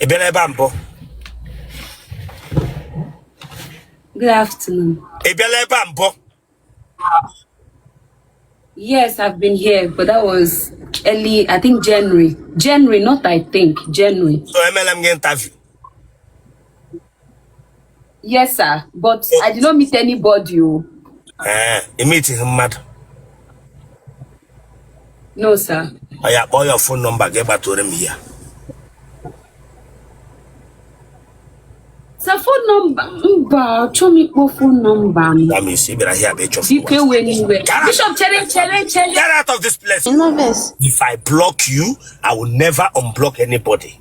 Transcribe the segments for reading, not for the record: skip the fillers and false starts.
Ị bịara ebe a mbụ? Good afternoon. Ị bịala ebe a mbụ? Yes, I've been here, but that was early, I think January. January, not I think, January. So emela m gị interview? Yes, sir, but I did not meet anybody. Oh. Ee, ị meetighị mmadụ? No, sir. Ọ ya, kpọọ ya phone number gị, gbatụrụ m ya. Sir, phone number, mba, achọ m ịkpọ phone number m. That means ị bịara here bụ ịchọ. Biko ewe n'iwe. Get out. Bishop, chere, chere, chere. Get out of this place. No vex. If I block you, I will never unblock anybody.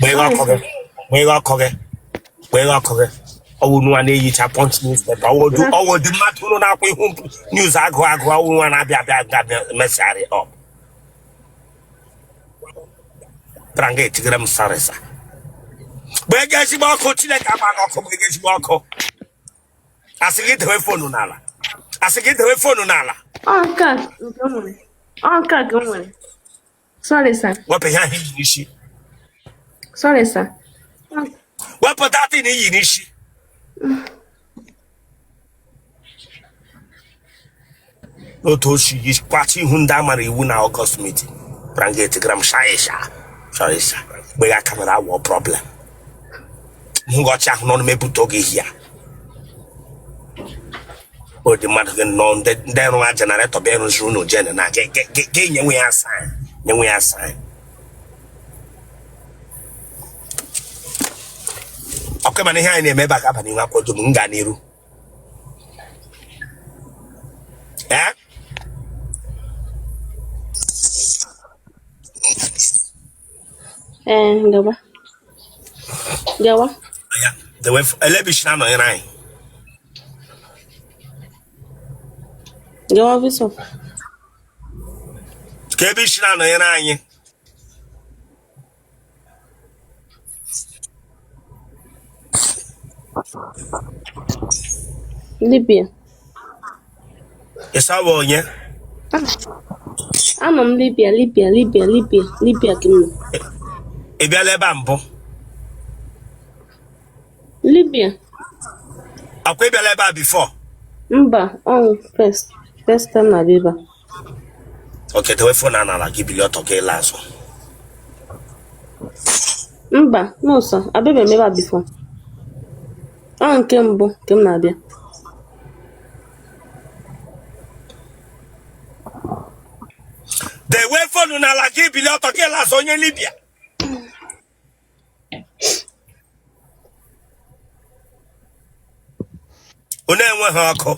Gbaa ọkụ gị, gbaa ọkụ gị, gbaa ọkụ gị. Ọwụ nwa na-eyicha Punch newspaper, ọwụ dị mmadụ ụnụ na-akwụ ihu news agụ agụ, ọwụ nwa na-abịa abịa abịa mesịarị up. Bịara nga etigere m sarịsa. Gbaa gị ezigbo ọkụ, Chineke agba gị ọkụ, gbaa gị ezigbo ọkụ. Asị gị dewe phone n'ala. Asị gị dewe phone n'ala. Ọ nke a nke m nwere. Ọ nke a ka m nwere. Sorry, sir. Wepụ ihe ahụ iyi n'isi. Sorry, sir. Wepụ that thing iyi n'isi. N'otu o si yi kwachi ihu ndị a mara iwu na August meeting. Bịara nga etigara m shaisha shaisha. Mgbe ya camera awọ problem. Hụ gị ọchị ahụ n'ọnụ mepụta oge hia. Odi mmadụ gị nọ ndị rụwa generator bịa rụziri unu gen na ga-enyenwe ya sign, nyenwe ya sign. Ọkwa mana ihe anyị na-eme ebe a ga-aba n'ihu akwụkwọ dum m gaa n'iru. Ee? Ee, gawa. Gawa. Ya, dewe elebishi na-anọnyere anyị. Gawa, Bishop. Ka ebe isi na-anọnyere anyị. Libya. Ịsawa onye? Anọ m Libya, Libya, Libya, Libya, Libya ka m nọ. Ị bịala ebe a mbụ? Libya. Akwa ị bịala ebe a before? Mba, ọ first time na-abịa ebe a. Okay, dewe phone a n'ala gị bilie ọtọ gị ịla azụ. Mba, no sir, abịabeghị m ebe a before. Ọ nke mbụ nke m na-abịa. Dewe phone n'ala gị bilie ọtọ gị ịla azụ onye Libya. Unu enweghị ọkụ.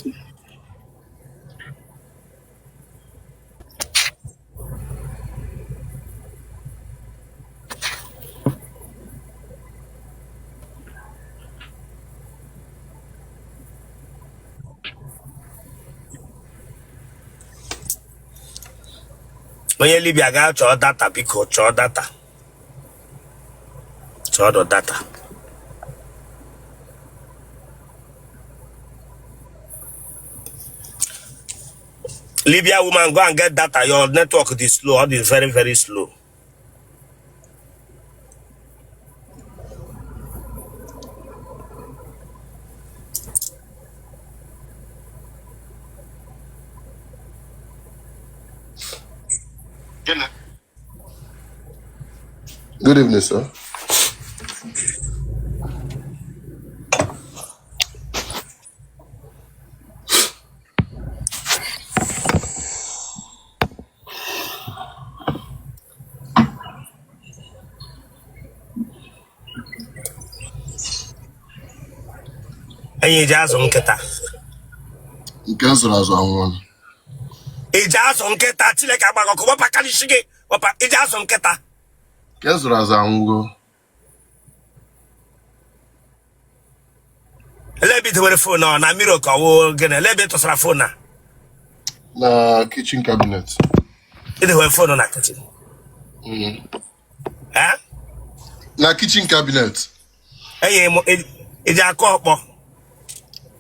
Onye Libya gaa chọọ data, biko chọọ data, chọọ data. Libya woman, go and get data. Your network is slow. All is very, very slow. Good evening, sir. Enyi ji azụ nkịta. Nke m zụrụ azụ anwụọla. Iji azụ nkịta, Chineke agba gị ọkụ, wepụ aka n'isi gị, wepụ iji azụ nkịta. Nke m zụrụ azụ anwụgo. Ele ebe i dewere phone ọ na mmiri ka ọ wụ gịnị? Ele ebe ị tụsara phone a? Na kitchen cabinet. I dewere phone na kitchen? Eh? Na kitchen cabinet. Enyi m, iji akụ ọkpọ?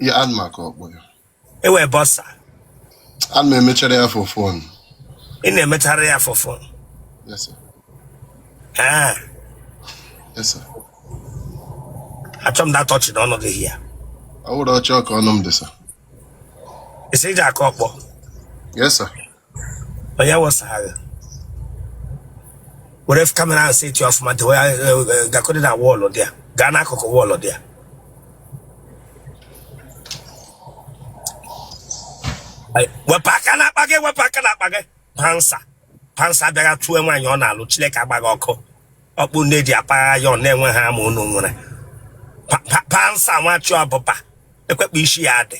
Ya, ana m akụ ọkpọ ya. Ewe boxer. Ana m emechara ya for fun. Ị na-emechara ya for fun? Yes, sir. Ee? Yes, sir. Achọ m that ọchị na ọnụ gị ya. Ọ wụrụ ọchị ọka ọnụ m dị, sir. Ị sị iji aka ọkpọ? Yes, sir. Onye wụsa gị? Were camera ahụ seti ọfụma, dewe ya, gakọrọ na wall dị ya, gaa n'akụkụ wall dị ya. Wepụ aka n'akpa gị, wepụ aka n'akpa gị. Pansa pansa abịaghị tụọ nwaanyị ọ na-alụ. Chineke agbaghị ọkụ ọkpụ ndị eji apagha ya, ọ na-enwe ha ama unu nwere pansa nwachi ọbụba ekwekpa isi ya dị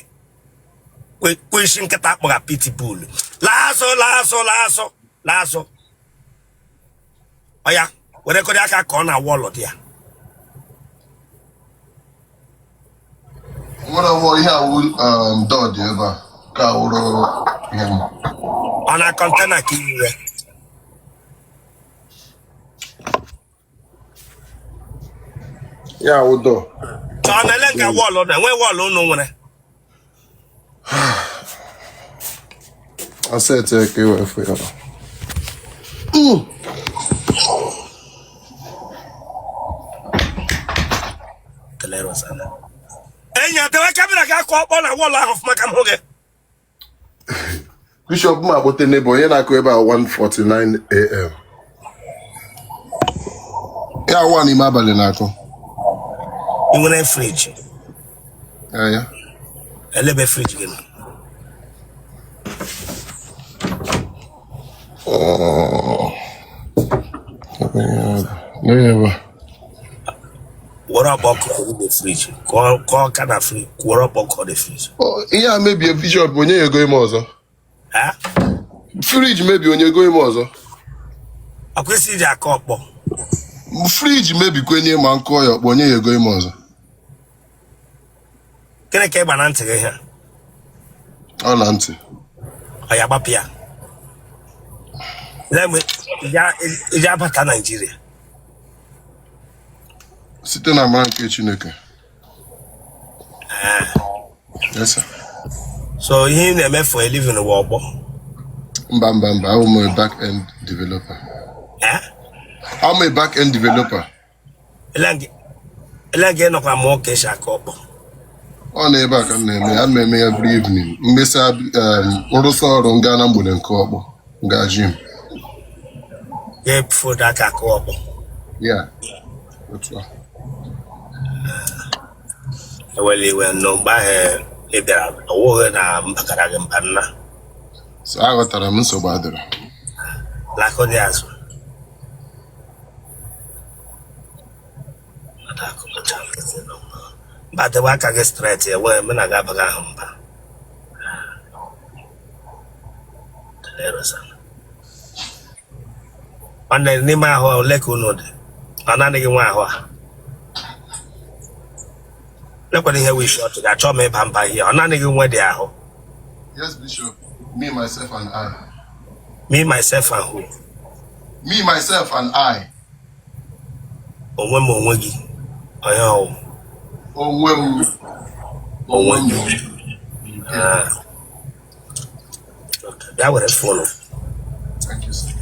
kwe isi nkịta akpọga pitbull. Laa azụ, laa azụ, laa azụ, laa azụ. Ọya, were kọrọ aka ka ọ na wall dị ya. Nwere ọwụ ihe awụ door dị ebe a ka wụrụ ihe m. Ọ na container ka iwe. Ya awụ door. Chọọ na ele nga wall na enwe wall unu nwere. Asset ya ka e wee fụ ya. Enyi, adewe camera gị akụ ọkpọ na wall ahụ ọfụma ka m hụ gị. Bishop, m akpọte n'ebe onye na-akụ ebe a 1:49 a.m. Ya awa n'ime abalị na-akụ. Ị nwere fridge? Ya ya. Elebe fridge gị nọ? Oh. Ebe a. Were ọkpọ kụọ the fridge, kụọ aka na fridge, were ọkpọ kụọ the fridge. Oh, ihe a mebie, Bishop, onye ya ego ime ọzọ. Ha? Fridge mebie, onye ego ime ọzọ. Ọ kwesịrị iji aka ọkpọ. Fridge mebikwenye ma nkụọ ya ọkpọ, onye ya ego ime ọzọ. Gịnị ka ị gba na ntị gị ha? Ọ na ntị. Ọ ya gbapụ ya. Lee mgbe iji abata Naijiria? Site na amara nke Chineke. Yes, sir. So ihe ị na-eme for a living wụ ọkpọ? Mba, mba, mba, I'm a back end developer. Eh? I'm a back end developer. Ele gị nọkwa mụọ ka esi aka ọkpọ? Ọ na ebe a ka m na-eme ya, ana m eme ya every evening. Mmesa nrụsị ọrụ m gaa na mgbede nke ọkpọ, m gaa gym. Ga efudo aka akụ ọkpọ? Yeah. Otu a. Ewela iwe nọ mgbe ahụ ị bịara, ọwụghị na mbakara gị mba nna. So aghọtara m, nsogbu adịrọ. Lakọ dị azụ. Mba, debe aka gị straight, enwe mụ na gị abaghị ahụ mba. Nwanne, n'ime ahụ ole ka unu dị? Ọ naanị gị nwe ahụ a? Lekwana ihe wishi ọchị ga-achọ m ịba mba ihe. Ọ naanị gị nwe dị ahụ? Yes, Bishop. Me, myself, and I. Me, myself and who? Me, myself, and I. Onwe m onwe gị onye ọwụ? Onwe m. Onwe Onwe m. gị. Ah. Okay, bịa were phone. Thank you, sir.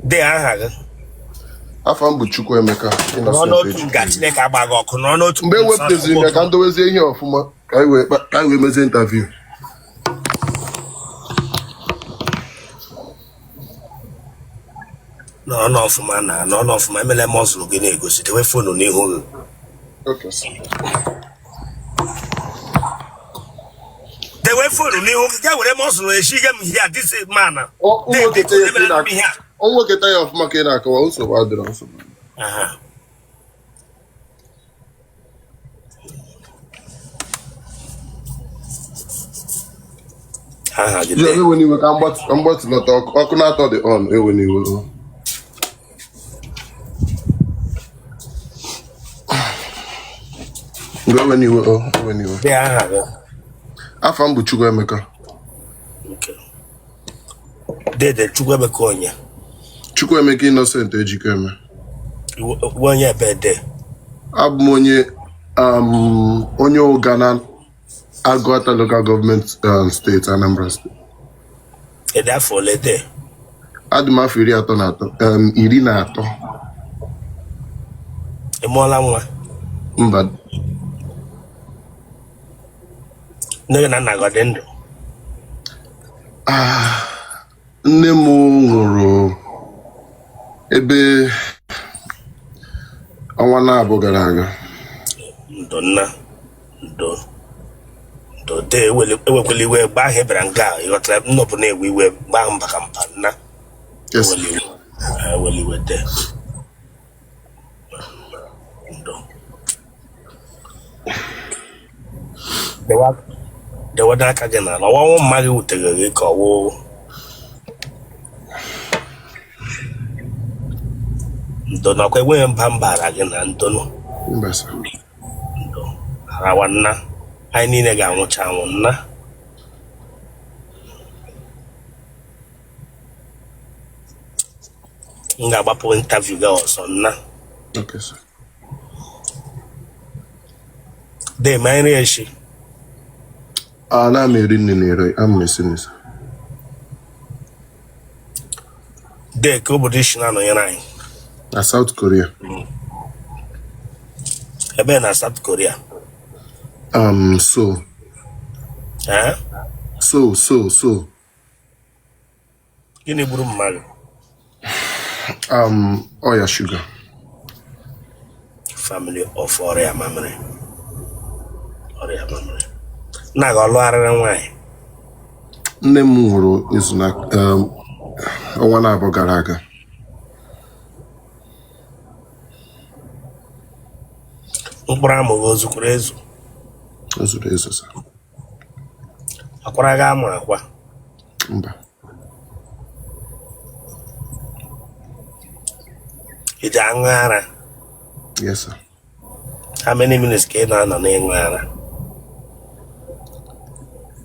Dee aha gị. Afọ m bụ Chukwuemeka Nọ Innocent n'otu nga Ejike. Chineke agba gị ọkụ, nọ n'otu. Mgbe e wepụtaziri m ya ka m dowezie ihe ọfụma ka anyị wee mezie interview. Nọ n'ọfụma na nọ n'ọfụma, emele m ọzụrụ gị na-egosi, dewe phone n'ihu gị. Okay, sir. Dewe phone n'ihu gị, gaa were m ọzụrụ echi gị m here this man. Ọ nwekọta ya ka ị Emele m ihe a. ọ nwekọta ya ọfụma ka ị na-akọwa, nsogbu adịrọ, nsogbu. Aha. Aha gị Ya dee. ewe n'iwe ka m gbatụlọta ọkụ, ọkụ na-atọ dị on, ewe n'iwe. O. Mgbe ewe n'iwe o, ewe n'iwe. Dee aha gị. Afọ m bụ Chukwuemeka. Okay. Dede Chukwuemeka onye? Chukwuemeka Innocent Ejikeme. Iwe onye ebe de? Abụ m onye onye Ụgana. Aguata Local Government Steeti Anambra Steeti. Ị dị afọ ole dee? Adị m afọ 33, 13. Ị mụọla nwa? Mba. Nne gị na nna gị ọ dị ndụ? Nne m nwụrụ ebe ọnwa 2 gara aga. Ndo nna, ndo ndo dee, ewekwala iwe mgbe ahụ ị bịara nga ị ghọtara m nọbụ na-ewe iwe mgbe ahụ maka mpa nna. Yes. Ewela iwe dee, ndo. Dewe n'aka gị n'ala. Ọnwụ mma gị wutere gị ka ọwụ ndo nakwa enweghị mba mbara gị na ndonụ. Mba sir. Ndo arawa nna, anyị niile ga-anwụcha anwụ nna. M ga-agbapụ interview gị ọsọ nna. Okay, sir. Dee ma nri echi. Ana m eri nri na ere, ama m esi nri sir. Dee, kee obodo i si na-anọnyere anyị? Na South Korea. Ebe na South Korea? Seoul. Eh? Seoul, Seoul, Seoul. Gịnị gburu mma gị? Ọya shuga. Family of ọrịa mamịrị. Ọrịa mamịrị. Nna gị ọ lụgharịrị nwaanyị? Nne m nwụrụ izu na ọnwa 2 gara aga. Mkpụrụ amụ gị o zukwuru ezu? O zuru ezu sir. Akwara gị amụ akwa? Mba. Ị ji aṅụ ara? Yes sir. How many minutes ka ị na-anọ n'ịṅụ ara?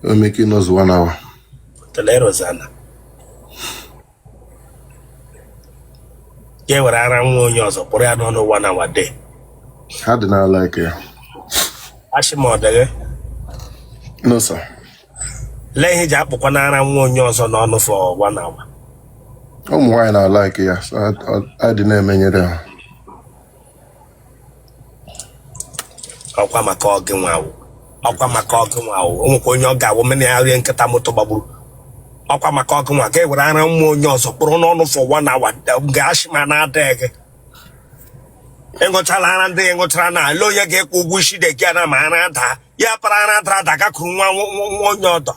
O make ịnọzụ 1 hour. Tele Rosanna. Ya were ara nwa onye ọzọ kpụrụ ya n'ọnụ 1 hour day. Ha dị na like ya. Ashị ma ọ dịghị? No sir. Lee ihe i ji akpụkwa n'ara nwa onye ọzọ n'ọnụ for 1 hour. Ụmụ nwaanyị na-alike ya, so a dị na-emenyere ha. Ọkwa maka ọgị nwa awụ. Ọkwa maka ọgị nwa awụ. O nwekwa onye ọ ga-awụ mene ya rie nkịta moto gbagburu. Ọkwa maka ọgị nwa ka e were ara nwa onye ọzọ kpụrụ n'ọnụ for 1 hour ga-ashị ma na-adịghị gị. Ị ṅụchala ara ndị ị ṅụchara na ala onye ga-ekwu ụgwọ isi dị gị na ma ara daa ya para ara dara ada gakwuru nwa nwa onye ọdọ.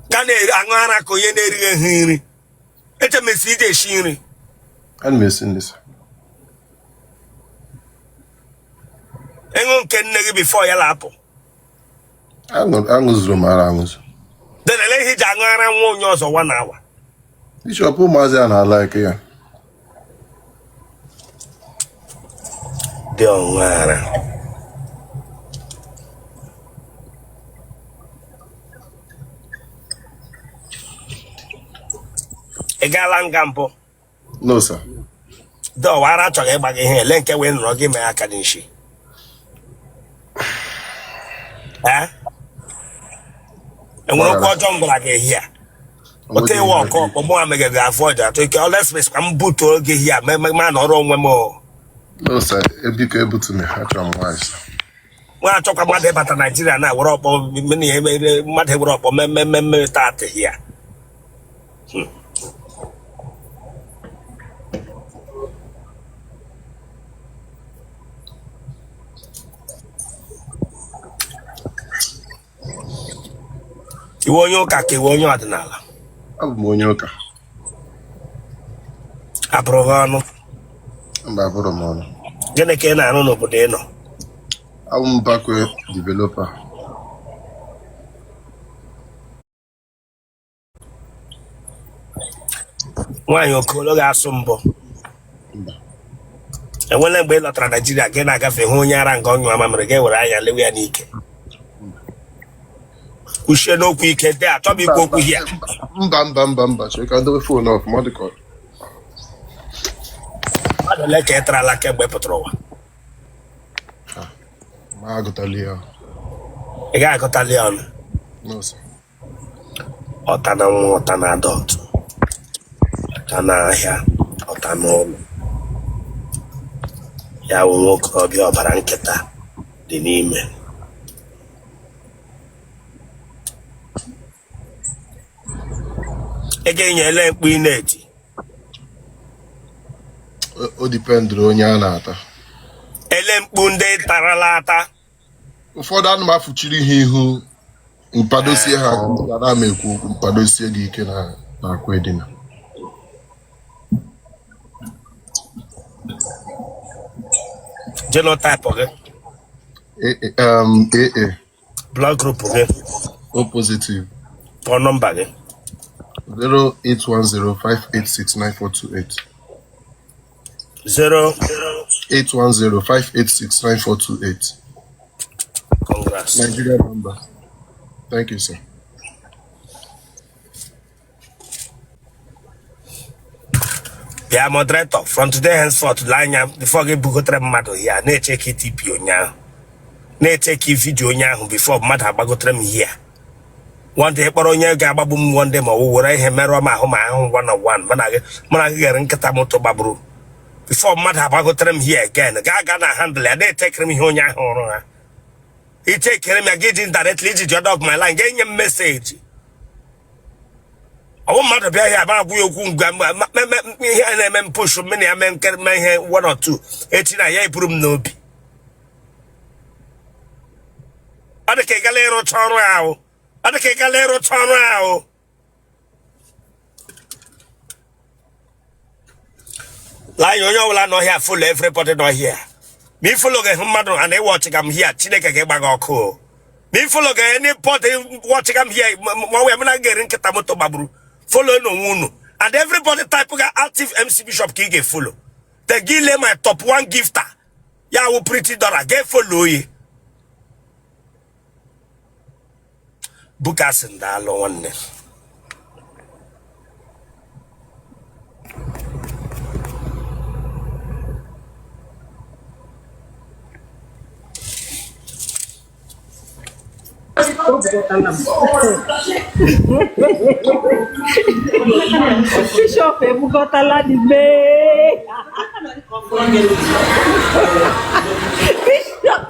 Ga na-aṅụ ara ka onye na-erighị ehi nri. Eche m esi ije esi nri. Ana m esi nri sir. Ịṅụ nke nne gị before ya la-apụ. Aṅụzuru m ara aṅụzụ. Then ele ihe i ji aṅụ ara nwa onye ọzọ 1 hour. Bishop, ụmụazị a na-alike ya. Dị ọṅụ ara. Ị gaala nga mbụ? No sir. Dị ọwa ara chọrọ ịgba gị ihe ele nke wee nọrọ gị mee aka n'isi. Ee? Enwere okwu ọjọọ m gwara gị ehihie a? Otu ewe ọkụ ọkpọ mụ ameghe gị afọ ọjọọ atụ ike ọlesmis ka m butuo oge ehihie a ma nọrọ onwe m o. No sir, ebiko ebutuna achọrọ m nwaanyị sir. Nwa achọkwa mmadụ ịbata Naijiria na were ọkpọ mmadụ ewere ọkpọ mmemme taatị ya. Ị wụ onye ụka ka ị wụ onye ọdịnala? Abụ m onye ụka. Abụrụ gị ọnụ? Mba, abụrọ m ọnụ. Gịnị ka ị na-arụ n'obodo ị nọ? Abụ m backward developer. Nwaanyị okolo ga-asụ mbụ. Enwela mgbe ị lọtara Naijiria gị na-agafe hụ onye ara nga ọnyụ ama mere gị were anya lewe ya n'ike? Kwuchie n'okwu ike dị achọ m ikwu okwu hia. Mba mba mba mba, chee ka dobe phone off ma ọ dị ka ọ Mmadụ ole ka ị tarala kemgbe ị pụtara ụwa? Ma agụtali ya. Ị ga-agụtali ya ọnụ? No, sir. Ọta na nwa, ọta na adult, ọta na ahịa, ọta n'ụlọ. Ya wụ nwokorobịa ọbara nkịta dị n'ime. Ị ga-enye ele mkpu ị na-eti? O dependụrụ onye a na-ata. Ele mkpu ndị tarala ata? Ụfọdụ anụ m afụchiri ha ihu mpadosie ha ana m ekwu okwu mpadosie gị ike na na akwa edina. Genotype gị? AA. Blood group gị? O positive. Kpọọ nọmba gị. 08105869428. 0 8105869428. Congrats. Nigeria number. Thank you, sir. Bịa moderator, from today henceforth, lee anya before gị bugotere mmadụ ya na-echeki DP onye ahụ, na-echeki video onye ahụ before mmadụ agbagotere m ihe a. One day kpọrọ onye ga-agbagbu m, one day ma ọ wụ were ihe merụọ m ahụ ma ahụ one on one, mụ na gị gere nkịta moto gbagburu. Before mmadụ agbagotere m here again, gaa gaa na handle ya, na-echekere m ihe onye ahụ ọrụ ha. Ichekere m ya gị ji indirectly iji the other of my line ga-enye m message. Ọ bụ mmadụ bịa here ma agwụ ya okwu ngwa ihe a na-eme m push m na ya mee nke mee ihe one or two echi na ya eburu m n'obi. Ọ dị ka ị gala ịrụcha ọrụ ahụ. Ọ dị ka ị gala ịrụcha ọrụ ahụ. Lee anya onye ọbụla nọ here, follow everybody nọ here. Ma ị follow gị hụ mmadụ a na ịwatch m here, Chineke ga-ịgba gị ọkụ o. Ma ị follow gị anybody watch m here, ma ọ wee mụ na gị eri nkịta moto gbagburu. Follow n'onwe unu. And everybody type ga Active MC Bishop ka ị ga-efollow. Then gị lee my top one gifter. Ya wụ Pretty Dora ga-efollow oyi. Bukasin daalụ nwanne. Bishop ebukọtala the mee. Bishop.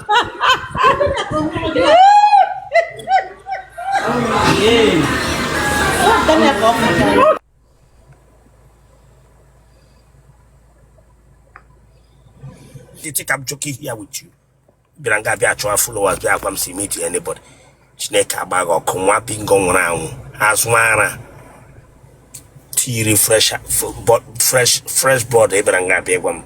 You think I'm joking here with you? Bịara nga bịa chụọ followers, bịa gwa m si meet anybody. Chineke agba gị ọkụ. Nwa bingo nwụrụ anwụ azụ ara tiri fresh fresh fresh board. Ị bịara nga bịa gwa m.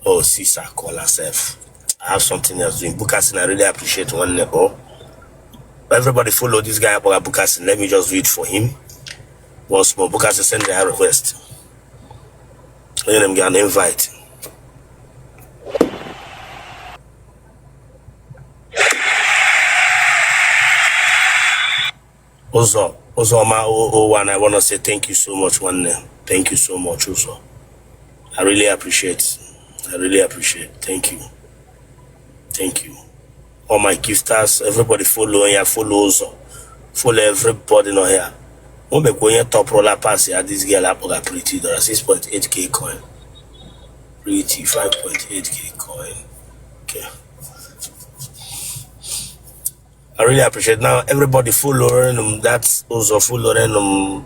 Oh, sister, call herself. I have something else doing. Bukasin, I really appreciate one. Oh, everybody follow this guy, Bukasin. Let me just do it for him once more. Bukasin, send the request. Let them get an invite. Uzo, Uzoma 001, I want to say thank you so much, one. Thank you so much, Uzo. I really appreciate. I really appreciate. Thank you. Thank you. All my gifters, everybody follow here, follow Uzo. Follow everybody on here. O mekwa onye top roller pass ya, this girl akpọga Pretty Dora 6.8K coin. Pretty 5.8K coin. Okay. I really appreciate. Now everybody following them. That's also following them.